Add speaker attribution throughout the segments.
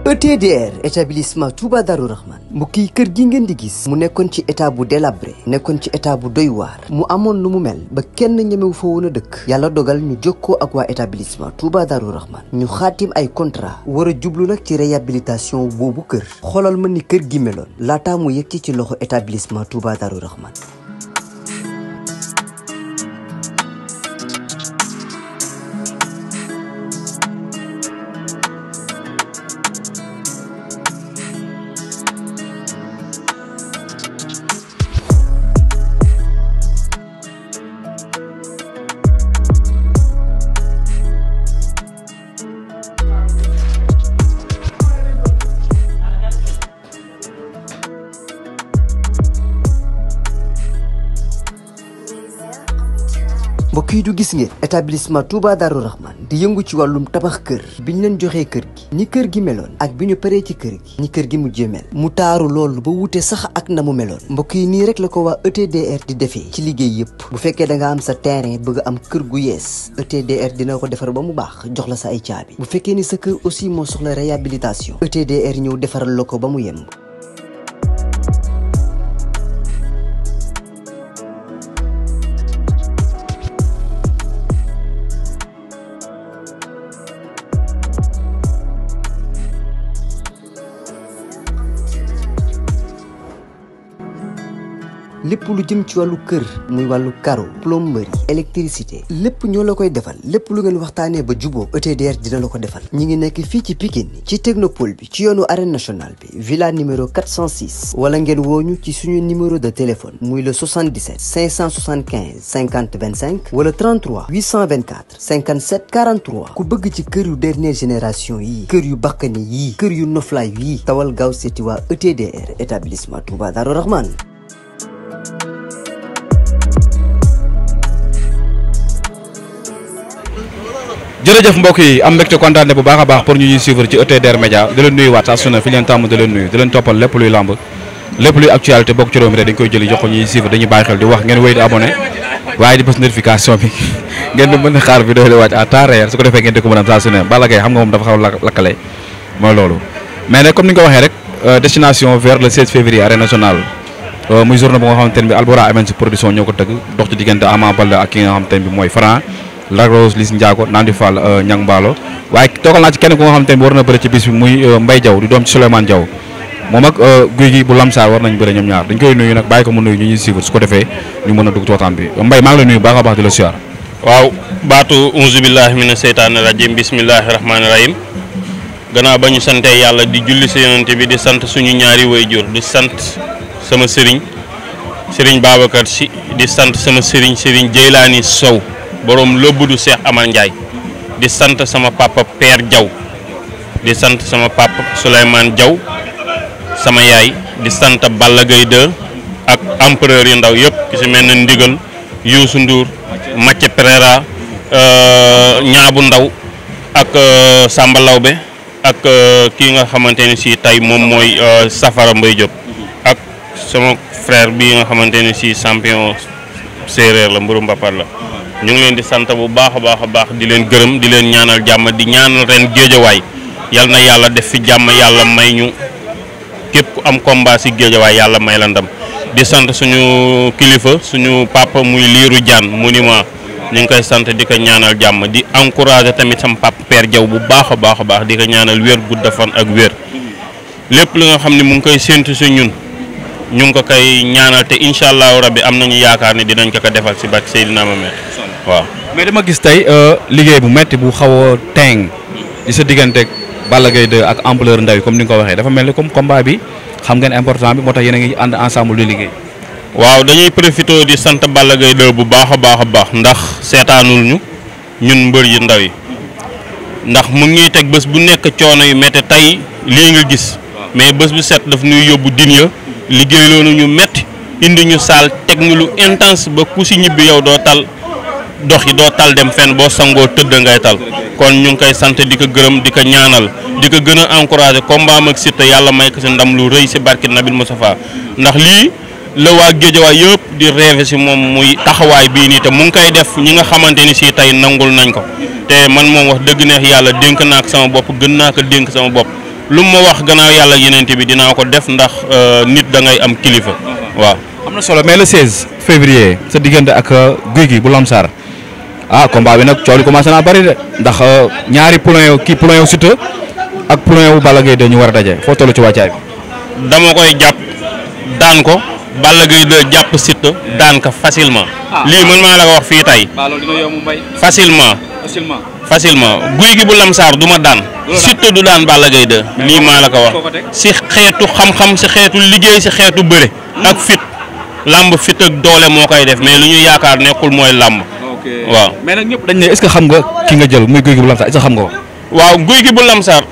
Speaker 1: ETDR établissement Touba Darou Rahman mbokk yi kër gi ngeen di gis mu nekkoon ci état bu délabré nekkoon ci état bu doy waar mu amoon lu mu mel ba kenn ñemewu fa woon a dëkk yàlla dogal ñu jokkoo ak waa établissement Touba Darou Rahman ñu xaatim ay contrat war a jublu nag ci réhabilitation boobu kër xoolal ma ni kër gi meloon laataa mu yegg ci loxo établissement Touba Darou Rahman. mbokk yi du gis ngeen établissement Touba Darou Rahman di yëngu ci wàllum tabax kër bi ñu leen joxee kër gi ni kër gi meloon ak bi ñu paree ci kër gi ni kër gi mujjee mel mu taaru loolu ba wute sax ak na mu meloon mbokk yi nii rek la ko waa ETDR di defee ci liggéey yëpp bu fekkee da nga am sa terrain bëgg am kër gu yees ETDR dina ko defar ba mu baax jox la sa ay caabi bu fekkee ni sa kër aussi moo soxla réhabilitation ETDR ñëw defaral la ko ba mu yemb. lépp lu jëm ci wàllu kër muy wàllu carreau plomberie électricité lépp ñoo la koy defal lépp lu ngeen waxtaanee ba juboo ETDR dina la ko defal ñi ngi nekk fii ci Pikine ci technopole bi ci yoonu arène nationale bi villa numéro 406 wala ngeen wooñu ci suñu numéro de téléphone muy le 77 575 50 25 wala 33 824 57 43 ku bëgg ci kër yu dernière génération yi kër yu bakkani yi kër yu noflaay yi tawal gaaw seeti waa ETDR établissement Touba Darou Rahman.
Speaker 2: jërëjëf mbokk yi am mbégte kontaan bu baax a baax pour ñu ñuy suivre ci ETDR Média di leen nuyu waat saa su ne fi leen tàmm di leen nuyu di leen toppal lépp luy lamb lépp luy actualité bokk ci réew mi rek dañ koy jëli jox ko ñuy suivre dañuy bàyyi xel di wax ngeen wéy di abonné waaye di bës notification bi ngeen di mën a xaar vidéo di wàcc à temps réel su ko defee ngeen di ko mën a am saa su ne Balla Gaye xam nga moom dafa xaw lakkale mooy loolu mais nag comme ni nga ko waxee rek destination vers le 16 février arène nationale muy journée bu nga xamante ne bi Albourakh Events production ñoo ko tëgg dox ci diggante Ama Baldé ak ki nga xamante ne bi mooy Franc Lac Rose Liss Ndiago Nandi Fall Niang Mballo waaye toogal naa ci kenn ku nga xamante ne bi war na bëri ci bis bi muy Mbaye Diaw di doom ci Souleymane Diaw moom ak guy gi bu Lamsaar war nañ bëri ñoom ñaar dañ koy nuyu nag bàyyi ko mu nuyu ñu ñuy suivre su ko defee ñu mën a dugg ci waxtaan bi Mbaye maa ngi la nuyu baax a baax di la siyaar.
Speaker 3: waaw baatu auzu billahi mina seytaani rajim bismillahi rahmaani rahim gannaaw ba ñu sante yàlla di julli si yonent bi di sant suñu ñaari waajur di sant sama sëriñ Babacar Sy di sant sama sëriñ Jeylaani Sow borom lobbudu Cheikh Amar Ndiaye di sant sama papa Père Diaw di sant sama papa Souleymane Diaw sama yaay di sant Balla Gaye 2 ak empereur yu ndaw yëpp ki si mel ne Ndigal Youssou Ndour Mathieu Pereira ñaabu ndaw ak Samba Lawbe ak kii nga xamante ne si tey moom mooy Safara Mbaye Diop ak sama frère bi nga xamante ne si champion séeréer la mburu mbapat la ñu ngi leen di sant bu baax a baax di leen gërëm di leen ñaanal jàmm di ñaanal ren géejawaay yal na yàlla def fi jàmm yàlla may ñu képp ku am combat si géejawaay yàlla may la ndam di sant suñu kilifa suñu papa muy Lirou Diane monument ñu ngi koy sant di ko ñaanal jàmm di encourager tamit sama papa Père Diaw bu baax a baax di ko ñaanal wér gudd fan ak wér lépp li nga xam ne mu ngi koy séntu si ñun ñu ngi ko koy ñaanal te incha allahu rabbi am nañu yaakaar ne dinañ ko defal si barke Seydina Mohamed waaw.
Speaker 2: mais dama gis tey liggéey bu metti bu xaw a teeng di sa diggante Balla Gaye 2 ak ampleur ndaw yi comme ni nga ko waxee dafa mel ni comme combat bi xam ngeen important bi moo tax yéen a ngi ànd ensemble di liggéey.
Speaker 3: waaw dañuy profité di sant Balla Gaye 2 bu baax a baax ndax seetaanul ñu ñun mbër yu ndaw yi ndax mu ngi teg bés bu nekk coono yu métti tey lii nga gis mais bés bu set daf ñuy yóbbu dinya liggéey loonu ñu métti indi ñu saal teg ñu lu intense ba ku si ñibbi yow doo tal dox yi doo tal dem fenn boo sangoo tëdd ngay tal kon ñu ngi koy sant di ko gërëm di ko ñaanal di ko gën a encouragé combat am ak Siteu yàlla may ko si ndam lu rëy si barke Nabil Moustapha ndax lii la waa Géejawaay yëpp di rêvé si moom muy taxawaay bii nii te mu ngi koy def ñi nga xamante ni si tey nangul nañ ko te man moom wax dëgg neex yàlla dénk naa ko sama bopp gën naa ko dénk sama bopp lu ma wax gannaaw yàlla yenente bi dinaa ko def ndax nit da ngay am kilifa waaw.
Speaker 2: am na solo mais le 16 février sa diggante ak Gouye Gui bu Lamsar combat bi nag coow li commencé naa bari de ndax ñaari poulain yu Siteu ak poulain wu Balla Gaye de ñu war a daje foo toll ci wàccaay bi.
Speaker 3: dama koy jàpp daan ko Balla Gaye de jàpp Siteu daan ko facilement. lii man maa la ko wax fii tey. facilement Gouye Gui bu Lamsar du ma daan. Siteu du daan Balla Gaye de lii maa la ko wax si xeetu xam-xam si xeetu liggéey si xeetu bëre. ak fit lamb fit ak doole moo koy def mais lu ñu yaakaar nekkul mooy lamb. waaw
Speaker 2: mais nag ñëpp dañ ne est-ce que xam nga ki nga jël muy Gouye Gui bu Lamsar est-ce que xam nga ko.
Speaker 3: waaw Gouye Gui bu Lamsar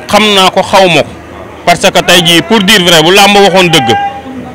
Speaker 3: xam naa ko xaw ma ko parce que tey jii pour dire vrai bu làmb waxoon dëgg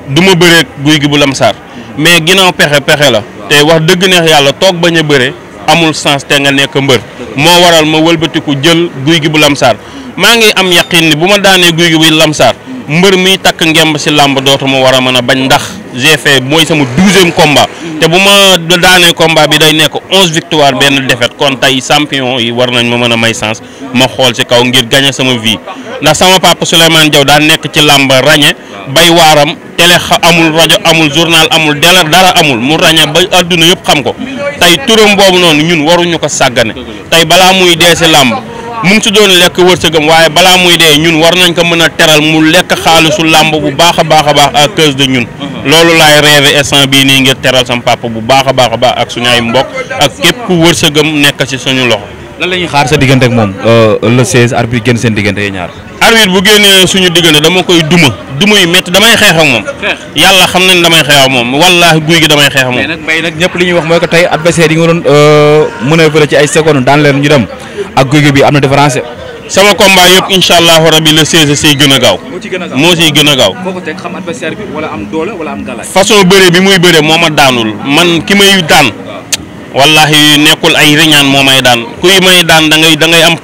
Speaker 3: du ma bëree Gouye Gui bu Lamsar mais ginnaaw pexe la te wax dëgg neex yàlla toog bañ a bëre amul sens te nga nekk mbër moo waral ma wëlbatiku jël Gouye Gui bu Lamsar maa ngi am yaqin ni bu ma daanee Gouye Gui bu Lamsar mbër miy takk ngemb si làmb dootuma war a mën a bañ ndax j'ai fait mooy sama 12e combat te bu ma daanee combat bi day nekk 11 victoire benn défaite kon tey champion yi war nañ ma mën a may sens ma xool si kaw ngir gagner sama vie ndax sama papa Souleymane Diaw daa nekk ci làmb rañe bay waaram télé amul rajo amul journal amul dara amul mu rañe ba adduna yëpp xam ko tey turam boobu noonu ñun waruñu ko sàggane tey balaa muy dee si làmb mu ngi si doon lekk wërsëgam waaye balaa muy dee ñun war nañ ko mën a teral mu lekk xaalisu làmb bu baax a baax à cause de ñun loolu laay rêvé instant bii nii ngir teral sam papa bu baax a baax ak suñu ay mbokk ak képp ku wërsëgam nekk ci suñu loxo.
Speaker 2: lan la ñuy xaar sa diggante ak moom le 16 arbitre génn seen diggante yi ñaar.
Speaker 3: arbitre bu génnee suñu diggante dama koy duma yu métti damay xeex ak moom. yàlla xam nañ damay xeex ak moom wallaahi Gouye Gui damay xeex ak moom.
Speaker 2: mais nag mbay nag ñëpp li ñuy wax mooy que tey adversaire yi nga doon manœuvrer ci ay secondes daan leen ñu dem ak Gouye Gui bi am na différence.
Speaker 3: sama combat yëpp incha allahu rabi le 16 siy gën a gaaw. moo siy gën a gaaw.
Speaker 2: foo ko teg xam adversaire bi wala am doole wala am galaay.
Speaker 3: façon bëre bi muy bëre moo ma daanul man ki may daan. wallahi nekkul ay riñaan moo may daan kuy may daan da ngay am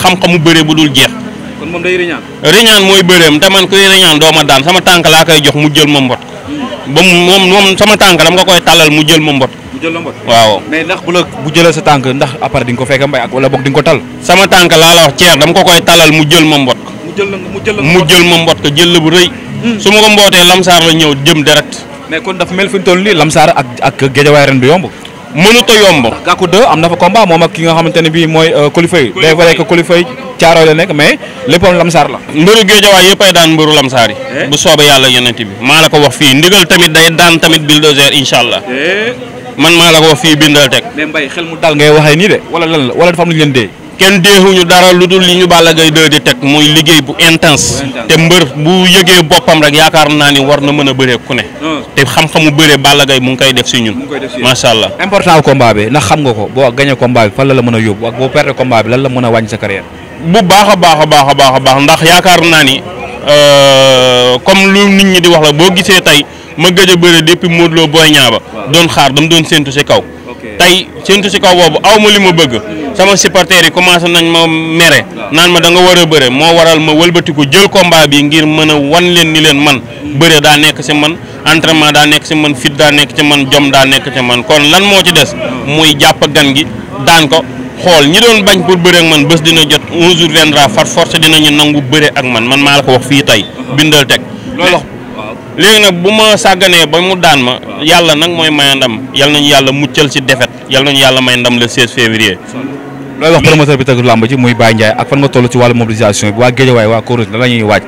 Speaker 3: xam-xamu bëre bu dul jeex.
Speaker 2: kon moom day riñaan.
Speaker 3: riñaan mooy bëreem te man kuy riñaan doo ma daan sama tànk laa koy jox mu jël ma mbot. ba moom sama tànk dama nga koy tàllal mu jël ma mbot. waaw.
Speaker 2: mais ndax bu jëlee sa tànk ndax après di nga ko fekk mbay ak wala boog di nga ko tal.
Speaker 3: sama tànk laa la wax ceer dama ko koy talal mu jël ma mbot. mu jël ma mbot ko jël la bu rëy. su ma ko mbootee Lamsar la ñëw jëm direct.
Speaker 2: mais kon dafa mel fi ñu toll nii Lamsar ak Guédiawaye ren du yomb.
Speaker 3: mënut a yomb.
Speaker 2: Gackou 2 am na fa combat moom ak ki nga xamante ne bii mooy Colifay. day vrai que Colifay Thiaroye la nekk mais léppam Lamsar la.
Speaker 3: mbëru Guédiawaye yëpp ay daan mbëru Lamsar yi. bu soobee yàlla yonent bi maa la ko wax fii ndigal tamit day daan tamit bulldozer incha allah. man maa la ko wax fii bindal teg.
Speaker 2: mais mbay xel mu dal ngay waxee nii de wala lan la wala dafa am lu ñu leen dee.
Speaker 3: kenn deexuñu dara lu dul li ñu Balla Gaye 2 di teg muy liggéey bu intense. te mbër bu yëgee boppam rek yaakaar naa ni war na mën a bëree ku ne. te xam-xamu bëree Balla Gaye mu ngi koy def si ñun. macha allah.
Speaker 2: important combat bi ndax xam nga ko boo gagné combat bi fan la mën a yóbbu ak boo perdre combat bi lan la mën a wàññi sa carrière.
Speaker 3: bu baax a baax ndax yaakaar naa ni comme lu nit ñi di wax la boo gisee tey ma gëj a bëre depuis Modou Lo Boy Niang ba doon xaar dama doon séntu si kaw. tey séntu si kaw boobu aw ma li ma bëgg. sama supporters yi commencé nañ ma mere naan ma da nga war a bëre moo waral ma wëlbatiku jël combat bi ngir mën a wan leen ni leen man bëre daa nekk si man entraînement daa nekk si man fit daa nekk ci man jom daa nekk ci man kon lan moo ci des muy jàpp gan gi daan ko xool ñi doon bañ pour bëre ak man bés dina jot un jour viendra far force dinañu nangu bëre ak man maa la ko wax fii tey bindal teg. léegi nag bu ma sàgganee ba mu daan ma yàlla nag mooy may ndam yal nañu yàlla muccal ci défaite yal nañu yàlla may ndam le 16 février.
Speaker 2: looy wax promoteur bi tëgg làmb ci muy Baye Ndiaye ak fan nga toll ci wàllu mobilisation bi waa Guédiawaye waa Corus la ñuy waaj.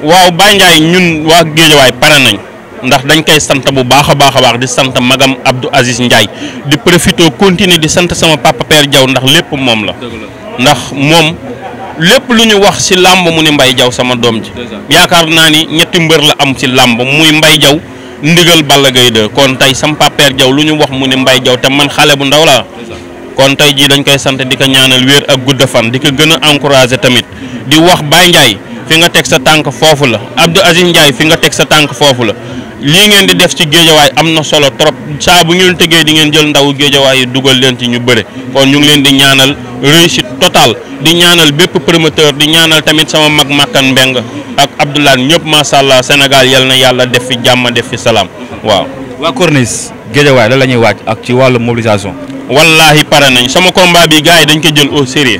Speaker 3: waaw Baye Ndiaye ñun waa Guédiawaye pare nañ ndax dañ koy sant bu baax a baax di sant magam Abdou Aziz Ndiaye di profité continuer di sant sama papa Père Diaw ndax lépp moom la ndax moom lépp lu ñu wax ci làmb mu ni Mbaye Diaw sama doom ji yaakaar naa ni ñetti mbër la am ci làmb muy Mbaye Diaw ndigal Balla Gaye 2 kon tey sama papa Père Diaw lu ñu wax mu ni Mbaye Diaw te man xale bu ndaw laa kon tey jii dañ koy sant di ko ñaanal wér ak gudd fan di ko gën a encouragé tamit di wax Baye Ndiaye fi nga teg sa tànk foofu la Abdou Aziz Ndiaye fi nga teg sa tànk foofu la lii ngeen di def ci géejawaay am na solo trop saa bu ngeen tëggee di ngeen jël ndawu géejawaay yi dugal leen ci ñu bëre kon ñu ngi leen di ñaanal réussite totale di ñaanal bépp promoteur di ñaanal tamit sama mag Makkan Mbeng ak Abdoulaye ñëpp macha allah Sénégal yal na yàlla def fi jàmm def fi salaam waaw. waa Corniche géejawaay lan la ñuy waaj ak ci wàllu mobilisation. wallahi pare nañ sama combat bi gars yi dañ ko jël au sérieux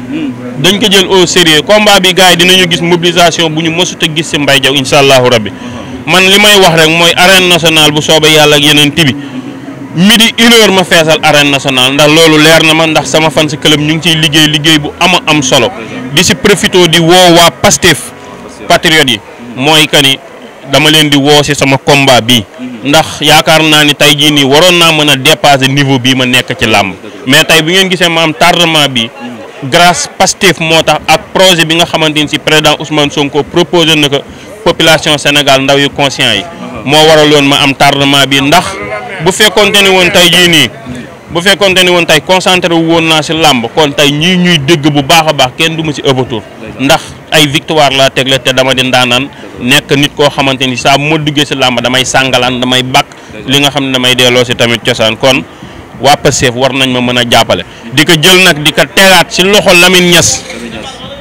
Speaker 3: dañ ko jël au sérieux combat bi gars yi dinañu gis mobilisation bu ñu mësut a gis si Mbaye Diaw incha allahu rabbi man li may wax rek mooy arène nationale bu soobee yàlla ak yeneen tibi midi 1h ma feesal arène nationale ndax loolu leer na ma ndax sama fan si club ñu ngi ciy liggéey bu am solo di si profito di woo waa Pastef patriote yi mooy que ni dama leen di woo si sama combat bi ndax yaakaar naa ni tey jii nii waroon naa mën a dépasser niveau bii ma nekk ci làmb mais tey bi ngeen gisee ma am tardement bi grâce Pastef moo tax ak projet bi nga xamante ni si président Ousmane Sonko proposé na ko population Sénégal ndaw yu conscient yi moo waraloon ma am tardement bi ndax bu fekkonte ni woon tey jii nii bu fekkonte ni woon tey concentré wu woon naa si làmb kon tey ñii ñuy dégg bu baax a baax kenn du ma si ëppatour ndax ay victoire laa tegle te dama di ndaanaan nekk nit koo xamante ni saa bu ma duggee si làmb damay sàngalaan damay bàkk li nga xam ne damay delloo si tamit cosaan kon waa Pastef war nañ ma mën a jàppale di ko jël nag di ko tegaat si loxo Lamine Niass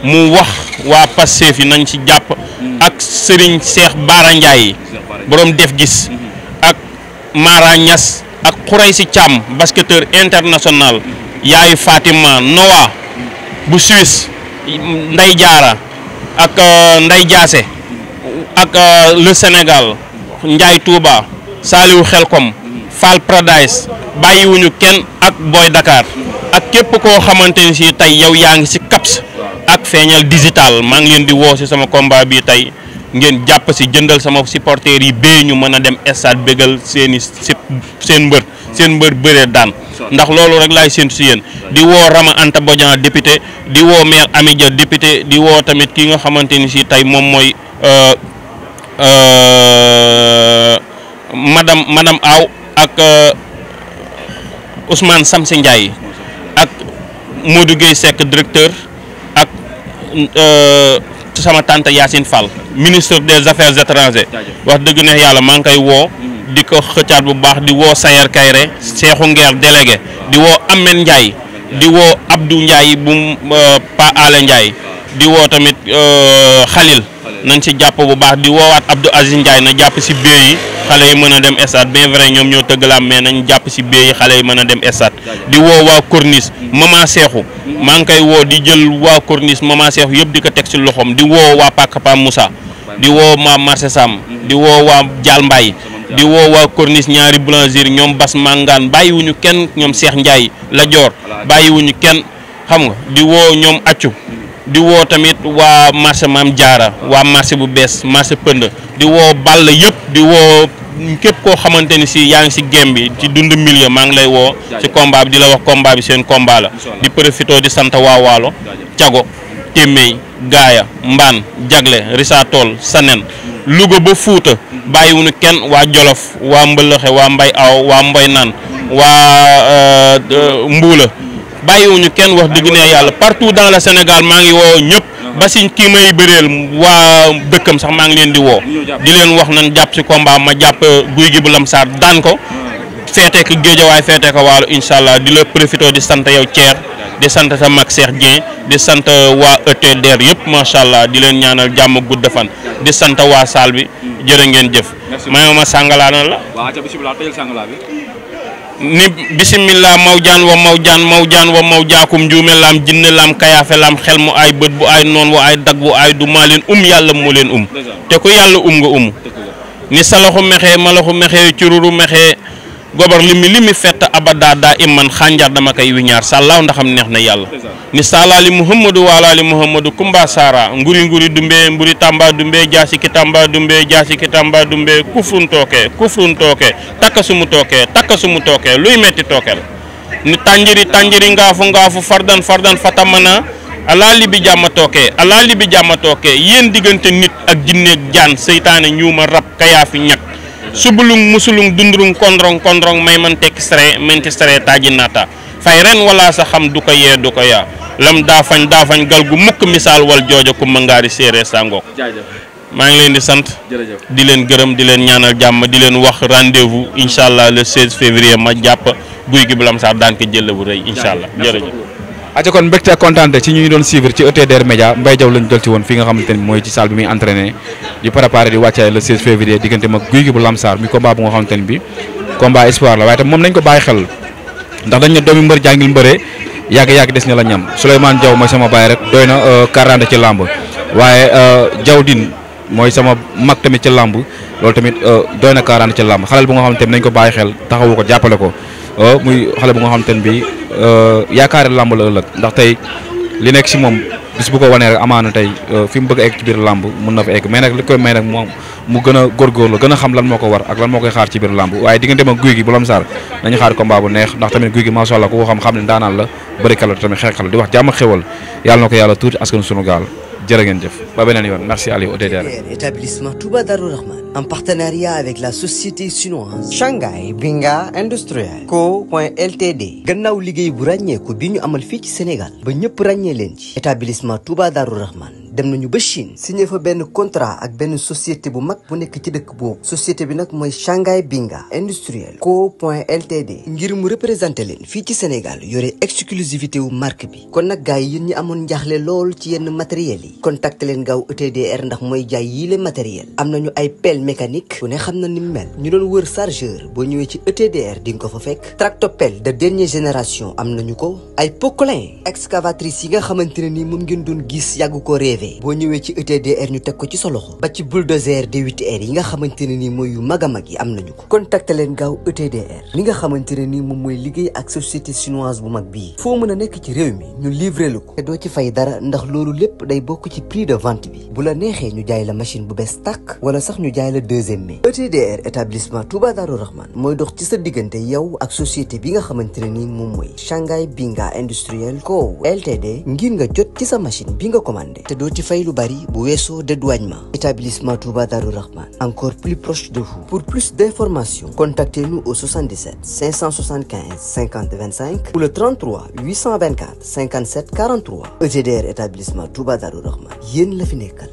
Speaker 3: mu wax waa Pastef yi nañ si jàpp ak Serigne Cheikh Bara Ndiaye yi borom def gis ak Mara Niass ak Khouraysi Thiam basketteur international yaayu Fatima Noah bu Suisse Ndey Jaara ak Ndey Jaase ak le Sénégal Ndiaye Touba Saliou Xelkom Fall Paradise bàyyiwuñu kenn ak Boy Dakar ak képp koo xamante ni si tey yow yaa ngi si CAPS ak feeñal digital maa ngi leen di woo si sama combat bi tey ngeen jàpp si jëndal sama supporters yi bee ñu mën a dem stade bégal seen mbër bëree daan ndax loolu rek laay séntu si yéen di woo Rama Anta Bodian député di woo maire Amidia député di woo tamit ki nga xamante ni si tey moom mooy madame Aw ak Ousmane Samsi Ndiaye ak Modou Gueye Seck directeur ak sama tante Yacine Fall ministre des affaires étrangères wax dëgg neex yàlla maa ngi koy woo di ko xëccaat bu baax di woo Sayer Kayre Cheikhou Nguer délégué di woo Ahmed Ndiaye di woo Abdou Ndiaye bu Pa Ale Ndiaye di woo tamit Khalil nañ ci jàpp bu baax di woowaat Abdou Aziz Ndiaye na jàpp si bee yi xale yi mën a dem stade bien vrai ñoom ñoo tëgg la mais nañ jàpp si bee yi xale yi mën a dem stade di woo waa Corniche Mama Cheikhou maa ngi koy woo di jël waa Corniche Mama Cheikhou yëpp di ko teg si loxoom di woo waa Pakapa Moussa di woo waa Marché Sam di woo waa Dial Mbaye di woo waa Corniche ñaari boulangerie ñoom Bas Mangane bàyyiwuñu kenn ñoom Cheikh Ndiaye la Dior bàyyiwuñu kenn xam nga di woo ñoom accu di woo tamit waa marché Maam Jaara waa marché bu bees marché Pënd di woo Ball yëpp di woo képp koo xamante ni si yaa ngi si gem bi ci dund milieu maa ngi lay woo ci combat bi di la wax combat bi seen combat la di profité di sant waa Waalo Cago Témey Gaaya Mbaan Jagle Rissa Tool Sanen Louga ba Fuuta bàyyiwuñu kenn waa Jolof waa Mbëlëxe waa Mbay Aw waa Mboy Naan waa Mbuula bàyyiwuñu kenn wax dëgg ne yàlla partout dans le Sénégal maa ngi woo ñëpp ba si kii may bëreel waa dëkkam sax maa ngi leen di woo di leen wax nañ jàpp si combat ma jàpp guy gi bu lamsaar daan ko feetee ko Géejawaay feetee ko Waalo incha allah di la profité di sant yow Thier di sant sa mag Cheikh Dieng di sant waa ETDR yëpp macha allah di leen ñaanal jàmm gudd fan di sant waa saal bi jërë ngeen jëf. ma sàngalaana la. ni bisimilla mawjaan wa mawjaakum njuume laam jinne laam kayaafe laam xel mu ay bët bu ay noon wa ay dag bu ay du maa leen yàlla moo leen te ku yàlla nga ni salaxu mexee malaxu mexee cururu mexee gobar limi fett abada daa iman xànjar dama koy wiñaar sàllaaw ndaxam neex na yàlla ni saalaali muhammadu waalaali muhammadu kumba sara nguri dumbe mburi tamba dumbe jaasi ki tamba dumbe kufrun tooke takkasumu tooke luy metti tooke la ni tanjiri ngaafu fardan fatamana alaa li bi jàmma tooke yéen diggante nit ak jinneeg jaan seytaane ñuuma rab kayaafi ñak subulung musulung dundurung kondrong may man tekki sere menti sere taaji naata fay ren wala sa xam du ko yee du ko yaa lam daafañ gal gu mukk misaal wal joojo ku mangaari séeréer sa ngoog maa ngi leen di sant di leen gërëm di leen ñaanal jàmm di leen wax rendez-vous incha allah le 16 février ma jàpp guy gi bu lamsaar daan ko jël bu rëy incha allah jërëjëf
Speaker 2: aca kon mbégte kontaan ci ñu doon suivre ci ETDR Média Mbaye Diaw lañ jël ci woon fi nga xamante ni mooy ci salle bi muy entraîné di préparé di wàccaay le 16 février diggante mag guy gi bu lamsaar mi combat bu nga xamante ni bi combat espoir la waaye tam moom nañ ko bàyyi xel ndax dañ ne doomi mbër jàngil mbëree yàgg-yàgg des na la ñam Souleymane Diaw mooy sama baay rek doy na 40 ci làmb waaye Diaw Din mooy sama mag tamit ci làmb loolu tamit doy na 40 ci làmb xale bu nga xamante ne nañ ko bàyyi xel taxawu ko jàppale ko muy xale bu nga xamante ne bi yaakaari làmb la ëllëg ndax tey li nekk si moom bis bu ko wanee rek amaana tey fi mu bëgg a egg ci biir làmb mun na fa egg mais nag li koy may nag moom mu gën a góorgóorlu gën a xam lan moo ko war ak lan moo koy xaar ci biir làmb waaye diggante ma guy gi bu lamsaar nañu xaar combat bu neex ndax tamit guy gi macha allah ku ko xam ne daanaan la bëri kala tamit xeexal di wax jàmm xewal yàlla na ko yàlla tuuti askan sunu gaal jërë ngeen jëf ba beneen yoon merci Aliou OTDR.
Speaker 1: Établissement Touba Darou Rahman en partenariat avec la société chinoise Shanghai Binga Industriel Co.Ltd gannaaw liggéey bu ràññeeku bi ñu amal fii ci Sénégal ba ñëpp ràññee leen ci établissement Touba Darou Rahman dem nañu ba Chine signé fa benn contrat ak benn société bu mag bu nekk ci dëkk boobu société bi nag mooy Shanghai Binga Industriel Co.Ltd ngir mu représenté leen fii ci Sénégal yore exclusivité wu marque bi kon nag gars yi yéen ñi amoon njaaxle lool ci yenn matériels yi contacté leen gaaw ETDR ndax mooy jaay yii le matériel am nañu ay pelle mécanique ku ne xam na ni mu mel ñu doon wër chargeur boo ñëwee ci ETDR di nga ko fa fekk tractopelle de dernière génération am nañu ko ay poquelin excavatrice yi nga xamante ne nii moom ngeen doon gis yàgg ko rêvé boo ñëwee ci ETDR ñu teg ko ci sa loxo ba ci bulldozer D8R yi nga xamante ne nii mooy yu mag a mag yi am nañu ko contacté leen gaaw ETDR li nga xamante ne nii moom mooy liggéey ak société chinoise bu mag bii foo mën a nekk ci réew mi ñu livré la ko te doo ci fay dara ndax loolu lépp day bokk ci prix de vente bi bu la neexee ñu jaay la machine bu bees tàkk wala sax ñu jaay la deuxième mai ETDR établissement Touba Darou Rahman mooy dox ci sa diggante yow ak société bi nga xamante ne nii moom mooy Shanghai Binga Industriel Co Ltd ngir nga jot ci sa machine bi nga commandé te doo ci fay lu bari bu weesoo dédouanement établissement Touba Darou Rahman encore plus proche de vous pour plus d'informations contactez-nous au 77 575 50 25 ou le 33 824 57 43 ETDR établissement Touba Darou Rahman yéen la fi nekkal